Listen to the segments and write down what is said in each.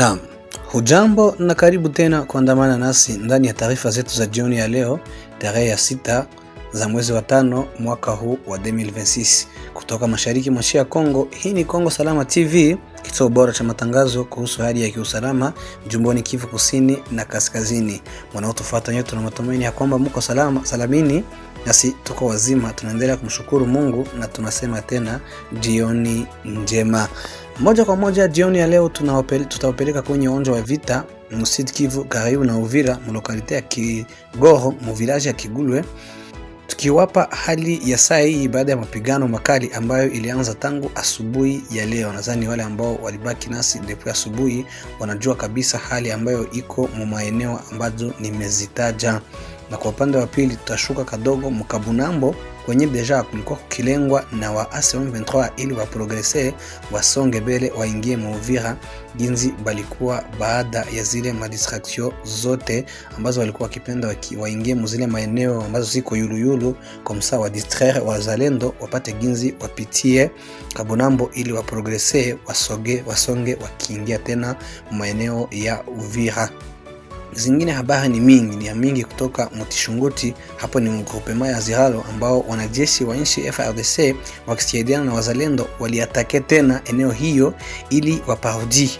Naam, hujambo na karibu tena kuandamana nasi ndani ya taarifa zetu za jioni ya leo tarehe ya 6 za mwezi wa 5 mwaka huu wa 2026 kutoka mashariki mwa ya Kongo. Hii ni Kongo Salama TV, kituo bora cha matangazo kuhusu hali ya kiusalama jimboni Kivu Kusini na Kaskazini. Wanaotufuata nyote, tuna matumaini ya kwamba mko salama salamini, nasi tuko wazima. Tunaendelea kumshukuru Mungu na tunasema tena jioni njema. Moja kwa moja jioni ya leo tutawapeleka kwenye uwanja wa vita mu Sud Kivu, karibu na Uvira, mu localité ya Kigoro, mu village ya Kigulwe, tukiwapa hali ya saa hii baada ya mapigano makali ambayo ilianza tangu asubuhi ya leo. Nadhani wale ambao walibaki nasi depuis asubuhi wanajua kabisa hali ambayo iko mu maeneo ambazo nimezitaja. Na kwa upande wa pili tutashuka kadogo mu Kabunambo kwenye déjà kulikuwa kukilengwa na waasi wa M23 ili waprogresse, wasonge mbele, waingie mu Uvira ginzi balikuwa baada ya zile madistraction zote ambazo walikuwa wakipenda waingie muzile maeneo ambazo ziko yuluyulu, comme ça wa distraire wazalendo wapate ginzi wapitie Kabunambo ili waprogresse, wasoge, wasonge wakiingia tena maeneo ya Uvira. Zingine habari ni mingi, ni ya mingi kutoka Mutishunguti. Hapo ni groupement ya Ziralo ambao wanajeshi wa nchi FARDC wakisaidiana na wazalendo waliattaquer tena eneo hiyo ili waparudi.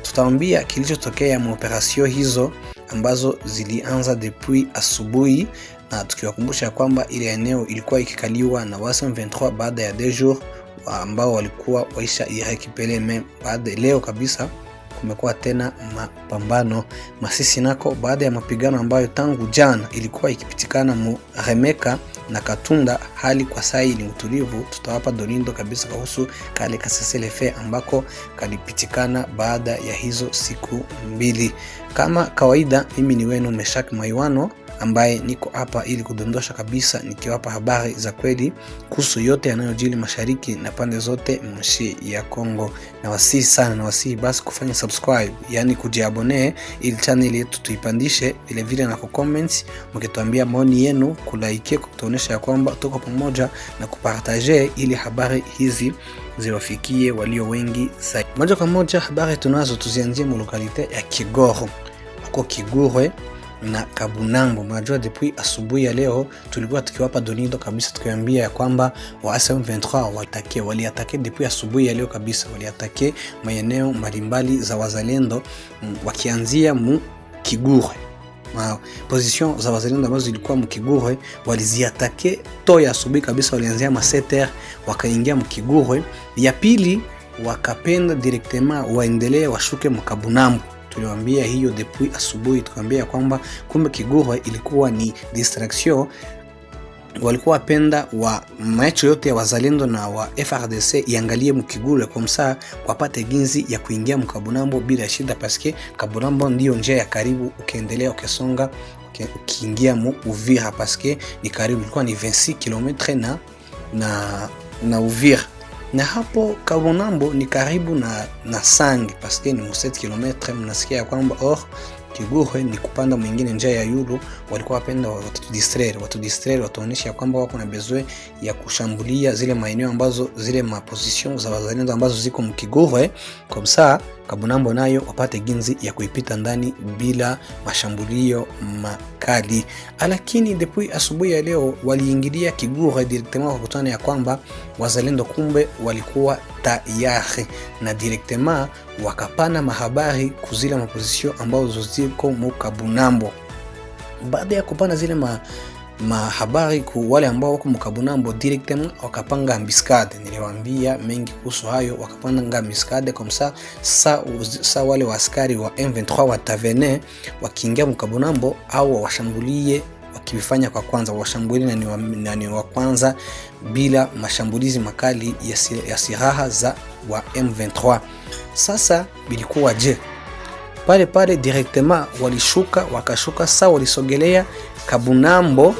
Tutaambia kilichotokea mu opération hizo ambazo zilianza depuis asubuhi, na tukiwakumbusha kwamba ile eneo ilikuwa ikikaliwa na waasi M23 baada ya 2 jours ambao walikuwa waisha irécupérer, mais baada leo kabisa kumekuwa tena mapambano Masisi nako, baada ya mapigano ambayo tangu jana ilikuwa ikipitikana mu Remeka na Katunda, hali kwa sai ni utulivu. Tutawapa donindo kabisa kuhusu kale ka cessez-le-feu ambako kalipitikana baada ya hizo siku 2. Kama kawaida, mimi ni wenu Meshak Maiwano ambaye niko hapa ili kudondosha kabisa, nikiwapa habari za kweli kuhusu yote yanayojili mashariki na pande zote mshi ya Kongo. Na wasihi sana, na wasihi basi kufanya subscribe, yani kujiabonner ili channel yetu tuipandishe, vile vile na kucomment mkituambia maoni yenu, kulike kutuonesha ya kwamba tuko pamoja na kupartager ili habari hizi ziwafikie walio wengi zaidi. Moja kwa moja habari tunazo tuzianzie mu localité ya Kigoro, huko Kigurwe na Kabunambo. Mnajua depuis asubuhi ya leo tulikuwa tukiwapa donido kabisa, tukiwaambia ya kwamba waasi wa M23 watake waliattaquer depuis asubuhi ya leo kabisa, waliattaquer maeneo mbalimbali za wazalendo wakianzia mu Kigurwe. Ma position za wazalendo ambazo zilikuwa mu Kigurwe waliziattaquer to ya asubuhi kabisa, walianzia ma 7h wakaingia mu Kigurwe. Ya pili wakapenda directement waendelee washuke mu Kabunambo. Tuliwaambia hiyo depuis asubuhi, tukaambia kwamba kumbe Kigurwe ilikuwa ni distraction, walikuwa wapenda wa macho yote ya wazalendo na wa FARDC iangalie mu Kigurwe comme ça wapate ginzi ya kuingia mu Kabunambo bila shida, paske Kabunambo ndiyo njia ya karibu, ukiendelea ukisonga ukiingia mu Uvira paske ni karibu, ilikuwa ni 26 km na Uvira na hapo Kabunambo ni karibu na Sange paske ni 7 km. Mnasikia ya kwamba or Kigurwe ni kupanda mwingine njia ya yulu, walikuwa wapenda watudistraire, watudistraire, watuonyesha kwamba wako na besoin ya kushambulia zile maeneo ambazo zile maposition za wazalendo ambazo ziko mu Kigurwe, comme ça Kabunambo nayo wapate ginzi ya kuipita ndani bila mashambulio makali. Lakini depuis asubuhi ya leo waliingilia Kigurwe directement kwa kutana ya kwamba wazalendo kumbe walikuwa tayari na directement wakapana mahabari kuzile maposition ambazo ziko mu Kabunambo. Baada ya kupana zile mahabari ku wale ambao wako mu Kabunambo, directement wakapanga embuscade. Niliwaambia mengi kuhusu hayo, wakapanga embuscade comme ça sa wale wa askari wa M23 watavene wakiingia mu Kabunambo au washambulie wakifanya kwa kwanza washambulie na ni wa kwanza bila mashambulizi makali ya silaha za wa M23. Sasa bilikuwa je? Pale pale directement walishuka, wakashuka sa walisogelea Kabunambo,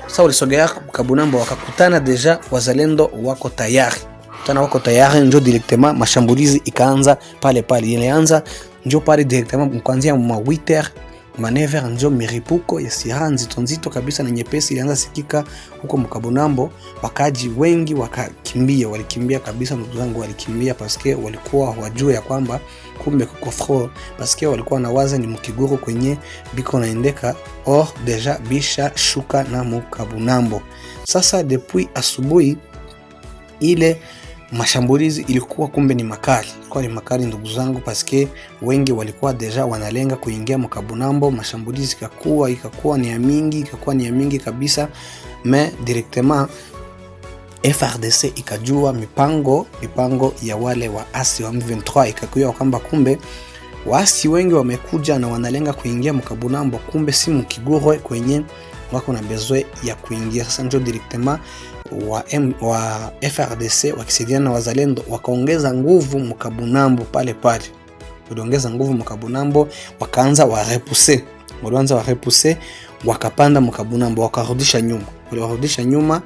sa walisogelea Kabunambo wakakutana déjà wazalendo wako tayari tana wako tayari, njo directement mashambulizi ikaanza pale pale, ilianza njo pale directement kuanzia ma 8h Ma 9h njo miripuko ya silaha nzito nzito kabisa na nyepesi ilianza sikika huko Mkabunambo. Wakaji wengi wakakimbia, walikimbia kabisa ndugu zangu, walikimbia paske walikuwa wajue ya kwamba kumbe kuko front, paske walikuwa na waza ni mukiguru kwenye biko naendeka, or déjà bisha shuka na Mukabunambo. Sasa depuis asubuhi ile mashambulizi ilikuwa kumbe ni makali, ilikuwa ni makali ndugu zangu, paske wengi walikuwa déjà wanalenga kuingia Mkabunambo. Mashambulizi ikakuwa ni ya mingi, ikakuwa ni ya mingi kabisa, mais directement FARDC ikajua mipango ya wale waasi wa M23, ikakuwa kwamba kumbe waasi wengi wamekuja na wanalenga kuingia Mkabunambo, kumbe si Mukigurwe kwenye wako na besoin ya kuingia. Sasa njo directement wa FARDC wakisaidiana na wazalendo wakaongeza nguvu Mkabunambo pale pale, waliongeza nguvu Mkabunambo, wakaanza warepousser, walianza warepousser, wakapanda Mkabunambo, wakarudisha nyuma, waliwarudisha nyuma,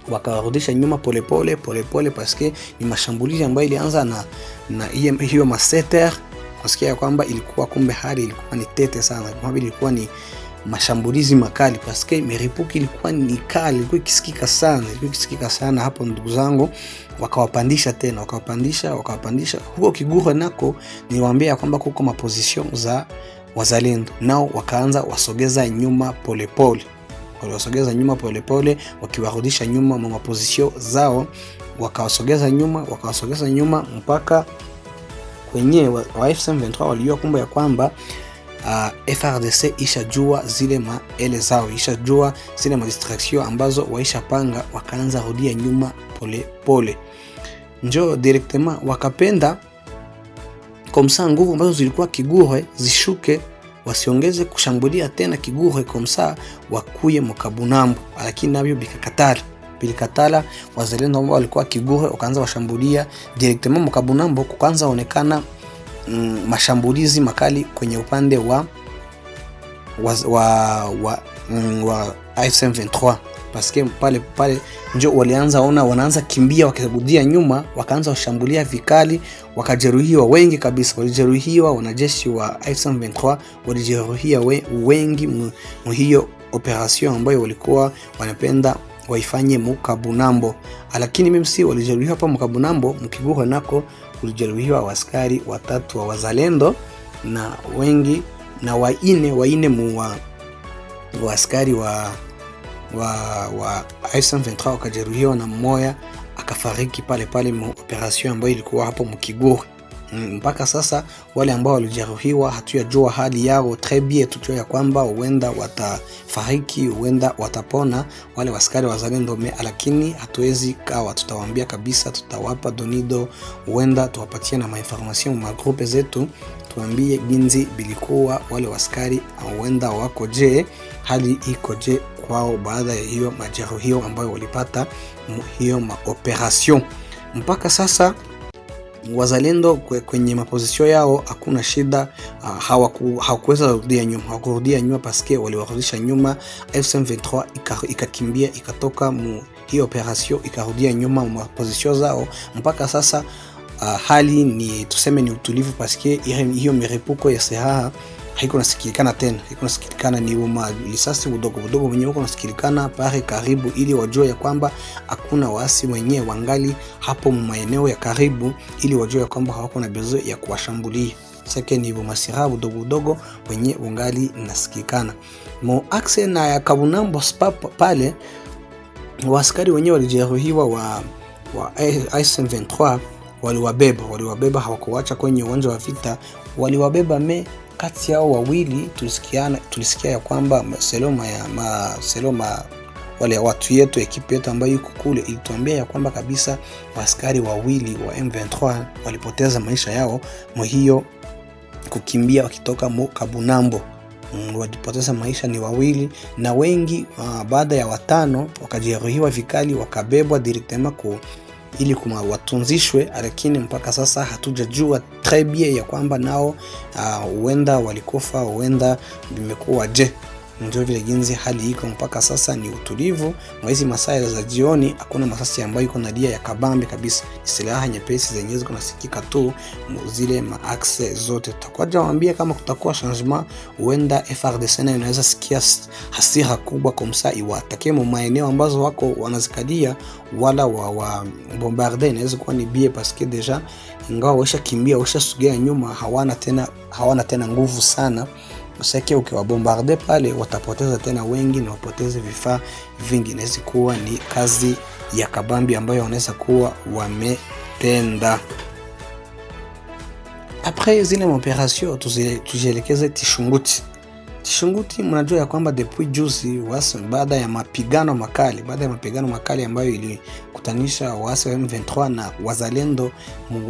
wakawarudisha nyuma polepole polepole, paske ni mashambulizi ambayo ilianza na hiyo maseter, kusikia kwamba ilikuwa kumbe hali ilikuwa ni tete sana, kwamba ilikuwa ni mashambulizi makali, paske miripuki ilikuwa ni kali, ilikuwa ikisikika sana, ilikuwa ikisikika sana hapo ndugu zangu. Wakawapandisha tena, wakawapandisha, wakawapandisha huko Kigurwe nako niwaambia kwamba kuko maposition za wazalendo, nao wakaanza wasogeza nyuma polepole, waliwasogeza nyuma polepole, wakiwarudisha nyuma ma maposition zao, wakawasogeza nyuma, wakawasogeza nyuma mpaka kwenye wa AFC M23 walijua kumbe ya kwamba FARDC ishajua zile maele zao, ishajua zile madistraction ambazo waishapanga, wakaanza rudia nyuma pole pole, njo directement wakapenda comme ça nguvu ambazo zilikuwa Kigurwe zishuke, wasiongeze kushambulia tena Kigurwe, comme ça wakuye Mukabunambo, lakini nabyo bikakatala, bilikatala. Wazalendo ambao walikuwa Kigurwe wakaanza washambulia directement Mukabunambo, kukaanza onekana mashambulizi makali kwenye upande wa AFC M23, paske pale pale njo walianza ona wanaanza kimbia wakirudia nyuma, wakaanza washambulia vikali, wakajeruhiwa wengi kabisa, walijeruhiwa wanajeshi wa AFC M23 walijeruhiwa wengi mu hiyo operation ambayo walikuwa wanapenda waifanye Mukabunambo, lakini même si walijeruhiwa hapa Mukabunambo, Mukigurwe nako kulijeruhiwa askari watatu wa wazalendo na wengi na waine mu wa askari wa AFC M23 wakajeruhiwa na mmoja akafariki pale pale mu operation ambayo ilikuwa hapo Mukigurwe. Mpaka sasa wale ambao walijeruhiwa hatujajua hali yao très bien, tujua ya kwamba huenda watafariki, huenda watapona wale waskari wazalendo me, lakini hatuwezi kawa, tutawaambia kabisa, tutawapa donido, huenda tuwapatie na mainformation ma groupe zetu, tuambie ginzi bilikuwa wale waskari huenda wako je, hali iko je kwao baada ya hiyo majeruhio ambayo walipata hiyo maoperation. Mpaka sasa wazalendo kwenye maposition yao hakuna shida, hawakuweza kurudia nyuma, hawakurudia nyuma paske waliwarudisha nyuma. AFC M23 ikakimbia ikatoka mu hiyo operation ikarudia nyuma maposition zao. Mpaka sasa hali ni tuseme ni utulivu, paske hiyo miripuko ya silaha haiko nasikilikana tena, haiko nasikilikana, ni uma lisasi budogo budogo wenyewe uko nasikilikana pale karibu, ili wajue ya kwamba hakuna waasi wenyewe wangali hapo maeneo ya karibu, ili wajue ya kwamba hawako na besoin ya kuwashambulia. Sake ni masiraha budogo budogo wenye ungali nasikilikana mo axe na ya Kabunambo spa pale, waskari wenyewe walijeruhiwa wa M23 waliwabeba, hawakuwacha kwenye uwanja wa vita, waliwabeba me kati yao wawili tulisikia ya kwamba seloma ya ma, seloma wale watu yetu équipe yetu ambayo iko kule ilituambia ya kwamba kabisa askari wawili wa M23 walipoteza maisha yao mwa kukimbia wakitoka mu Kabunambo. Walipoteza maisha ni wawili na wengi baada ya watano wakajeruhiwa vikali wakabebwa directement ku ili kuma watunzishwe, lakini mpaka sasa hatujajua très bien ya kwamba nao huenda walikufa, huenda vimekuwa je. Ndio vile ginzi hali iko mpaka sasa ni utulivu. Mwezi masaa za jioni hakuna masasi ambayo iko nalia ya kabambe kabisa, silaha nyepesi zenyewe ziko nasikika tu zile maaxe zote. Tutakuwa waambia kama kutakuwa changement, huenda FARDC nayo inaweza sikia hasira kubwa komsa iwatake mu maeneo ambazo wako wanazikalia wala wa bombarde, inaweza kuwa ni bie parce que déjà ingawa waisha kimbia waisha sogea nyuma, hawana tena nguvu sana. Sasa ukiwabombarde pale watapoteza tena wengi na wapoteze vifaa vingi. Inaweza kuwa ni kazi ya kabambi ambayo wanaweza kuwa wametenda. Après zile opération, tujielekeze Tishunguti. Tishunguti, mnajua ya kwamba depuis juzi wasi, baada ya mapigano makali ambayo ilikutanisha waasi wa M23 na wazalendo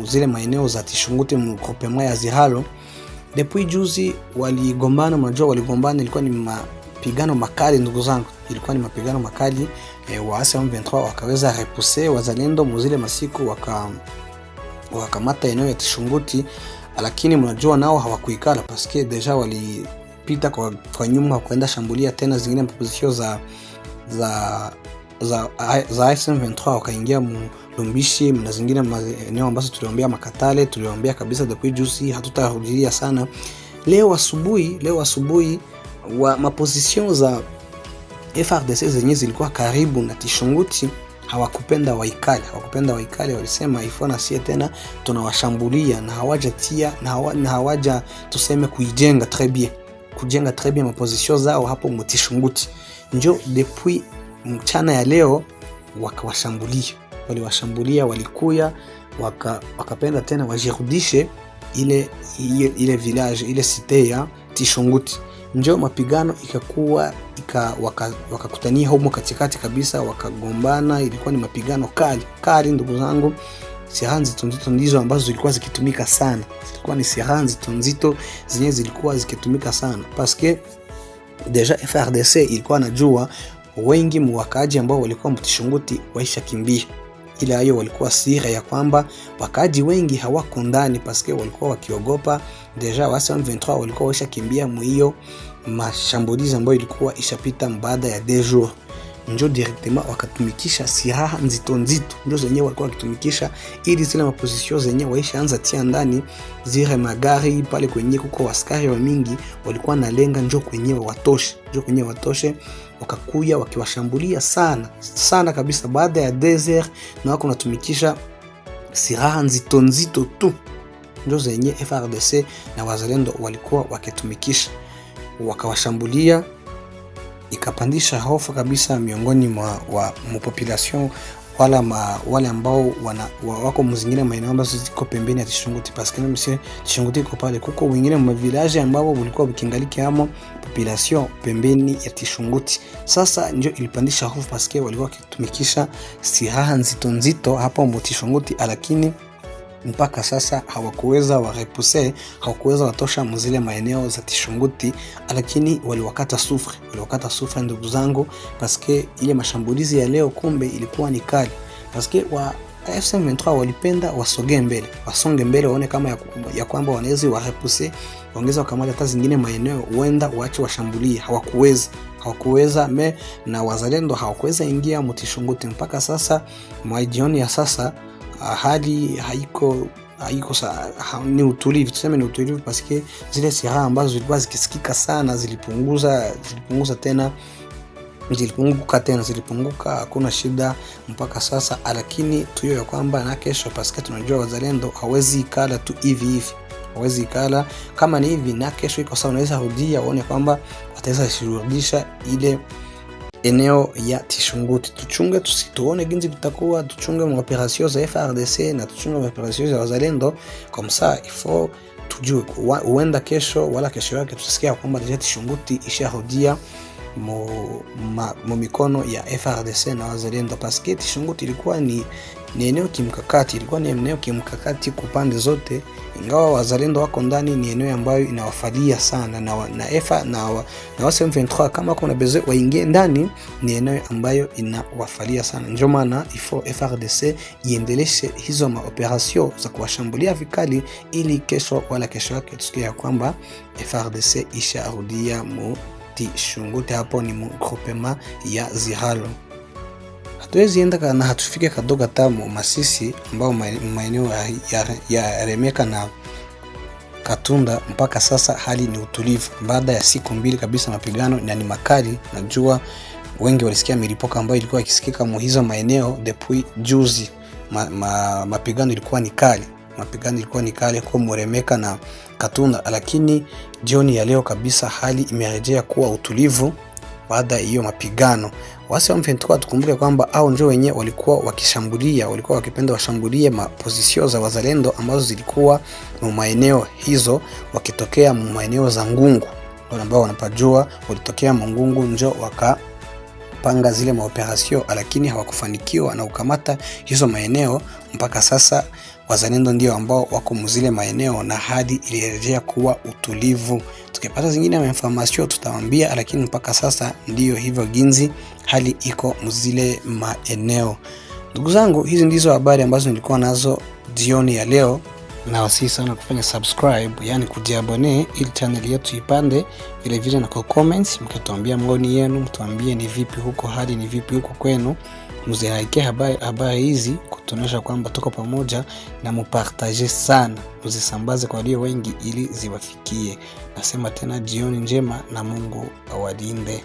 zile maeneo za Tishunguti mu groupement ya Ziralo, depuis juzi waligombana. Mnajua waligombana, ilikuwa ni mapigano makali ndugu zangu, ilikuwa ni mapigano makali. Waasi wa M23 wakaweza repousser wazalendo muzile masiku, wakakamata eneo ya Tishunguti, lakini mnajua nao hawakuikala paske déjà walipita kwa nyuma kwenda shambulia tena zingine position za AFC M23, wakaingia Lumbishi na zingine maeneo ambazo tuliwaambia Makatale, tuliwaambia kabisa depuis juzi, hatutarudilia sana. Leo asubuhi wa maposition za FARDC zenye zilikuwa karibu na Tishunguti hawakupenda waikale, walisema ifo na sie tena tunawashambulia, na hawajatia na hawaja tuseme kuijenga très bien, kujenga très bien maposition zao hapo Mutishunguti. Njo depuis mchana ya leo wakawashambulia, waliwashambulia, walikuya wakapenda tena wajirudishe ile village, ile cité ya Tishunguti. Njo mapigano ikakuwa wakakutania humo katikati kabisa, wakagombana. Ilikuwa ni mapigano kali kali, ndugu zangu. Silaha nzito nzito ndizo ambazo zilikuwa zikitumika sana, zilikuwa ni silaha nzito nzito zenye zilikuwa zikitumika sana paske déjà FARDC ilikuwa najua wengi muwakaji ambao walikuwa Mtishunguti waisha kimbia, ila hiyo walikuwa siri ya kwamba wakaji wengi hawako ndani paske walikuwa wakiogopa. Déjà wasi wa M23 walikuwa waisha kimbia mwiyo mashambulizi ambayo ilikuwa ishapita baada ya 2 jours, njo directement wakatumikisha silaha nzito nzito, njo zenye walikuwa wakitumikisha ili zile maposition zenye waishaanza tia ndani zile magari pale kwenye kuko askari wa mingi, walikuwa nalenga njo kwenyewe watoshe, njo kwenyewe watoshe. Wakakuya wakiwashambulia sana sana kabisa baada ya desert, na wako natumikisha silaha nzito nzito tu, njo zenye FARDC na wazalendo walikuwa wakitumikisha, wakawashambulia, ikapandisha hofu kabisa miongoni mwa wa population wala wale ambao wako mzingine maeneo ambazo ziko pembeni ya Tishunguti, parce que même si Tishunguti iko pale, kuko wengine mwa village ambao ulikuwa ukingaliki amo population pembeni ya Tishunguti. Sasa ndio ilipandisha hofu parce que walikuwa wakitumikisha silaha nzito nzito hapo mu Tishunguti, lakini mpaka sasa hawakuweza warepousser, hawakuweza watosha mzile maeneo za Tishunguti, lakini waliwakata souffle, waliwakata souffle ndugu zangu, paske ile mashambulizi ya leo kumbe ilikuwa ni kali, paske wa AFC M23 walipenda wasogee mbele, wasonge mbele, waone kama ya kwamba wanaweza warepousser, waongeza wakamata hata zingine maeneo, huenda waache washambulie. Hawakuweza me na wazalendo hawakuweza ingia Mutishunguti mpaka sasa. Mwajioni ya sasa hali haiko ni utulivu, tuseme ni utulivu paske zile silaha ambazo zilikuwa zikisikika sana zilipunguza tena, zilipunguka tena, zilipunguka, hakuna shida mpaka sasa, lakini tuyo ya kwamba na kesho, paske tunajua wazalendo hawezi ikala tu hivi hivi, hawezi ikala kama ni hivi, na kesho iko sawa, unaweza rudia uone kwamba wataweza shurudisha ile eneo ya Tishunguti. Tuchunge tuone ginzi vitakuwa, tuchunge maopération za FARDC na tuchunge maopération za wazalendo, comme ça il faut tujue huenda kesho wala kesho yake tutasikia kwamba déjà Tishunguti isharudia mu mikono ya FARDC na wazalendo, paske Tishunguti ilikuwa ni eneo kimkakati, ilikuwa ni eneo kimkakati kwa pande zote, ingawa wazalendo wako ndani, ni eneo ambayo inawafalia sana na FA na wasi M23 kama kuna besoin waingie ndani, ni eneo ambayo inawafalia sana. Ndio maana ifo FARDC iendeleshe hizo maopération za kuwashambulia vikali, ili kesho wala kesho yake tusikie ya kwamba FARDC isharudia mu Shungati. Shungute hapo ni groupement ya Ziralo. Hatuwezi enda na hatufike kadogo tamu Masisi ambao maeneo ya Remeka na Katunda mpaka sasa hali ni utulivu baada ya siku mbili kabisa mapigano na ni makali. Najua wengi walisikia milipuko ambayo ilikuwa ikisikika muhizo maeneo depuis juzi. Mapigano ilikuwa ni kali, mapigano ilikuwa ni kali kwa Muremeka na Katunda, lakini jioni ya leo kabisa hali imerejea kuwa utulivu baada ya hiyo mapigano. Waasi wa M23 tukumbuke kwamba au ndio wenyewe walikuwa wakishambulia, walikuwa wakipenda washambulie maposition za wazalendo ambazo zilikuwa mu maeneo hizo, wakitokea mu maeneo za Ngungu, wale ambao wanapajua walitokea Mungungu njo wakapanga zile maopération, lakini hawakufanikiwa na kukamata hizo maeneo. Mpaka sasa wazalendo ndio ambao wako muzile maeneo na hadi ilirejea kuwa utulivu. Tukipata zingine information tutawambia, lakini mpaka sasa ndiyo hivyo ginzi hali iko muzile maeneo. Ndugu zangu, hizi ndizo habari ambazo nilikuwa nazo jioni ya leo. Nawasihi sana kufanya subscribe, yani kujiabonner ili channel yetu ipande, vile vile na kwa comments mkituambia maoni yenu, mtuambie ni vipi huko, hali ni vipi huko kwenu, muzihaikie habari hizi kutuonyesha kwamba tuko pamoja, na mupartage sana, muzisambaze kwa walio wengi ili ziwafikie. Nasema tena jioni njema na Mungu awalinde.